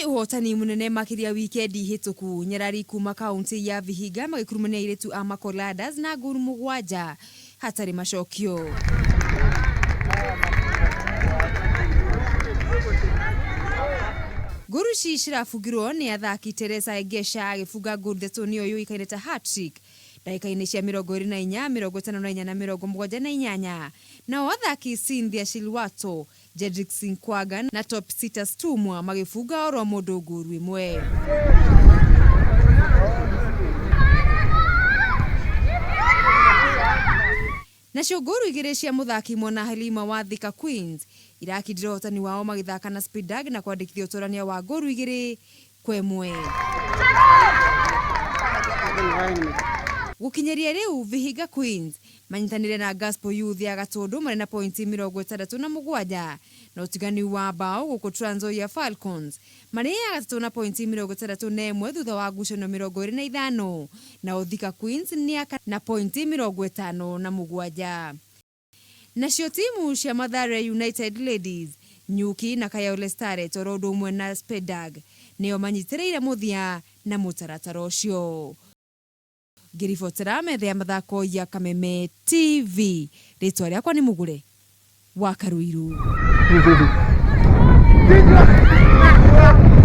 Ũhotani mũnene makĩria wikendi hĩtũku, nyarari kuma kauntĩ ya Vihiga magĩkurumania airĩtu a Makoladas na ngolu 7 hatarĩ macokio. Ngolu ici cirabungirwo nĩ athaki Teresa Egesha agĩbunga ngolu 3 nĩyo yũĩkaine ta hat-trick ndagĩka-inĩ cia 24, 54 na 78. Nao athaki Cynthia Shilwato, Jedrick Sinkwaga na Top Sita Stumwa magĩbunga oro mũndũ ngolu ĩmwe. Nacio ngolu 2 cia mũthaki Mwana Halima wa Thika Queens irakindire ũhotani wao magĩthaka na Spedag na kwandĩkithia ũtorania wa ngolu 2-1. Gũkinyĩria rĩu Vihiga Queens manyitanĩire na Gospel Youth ya Gatũndũ marĩ na pointi 67 na ũtiganu wa mbaũ gũkũ Trans Nzoia Falcons marĩ ya gatatũ na pointi 61 thutha wa ngucanio 25 nao Thika Queens nĩ a kana na pointi 57. Nacio timu cia Mathare United Ladies, Nyuki na Kayole Starlets oro ũndũ ũmwe na Spedag nĩo manyitĩrĩire mũthia na mũtaratara ũcio. Ngĩribotera metha ya mathako ya Kameme TV, rĩtwa rĩakwa nĩ Mũgũre wa Karuiru.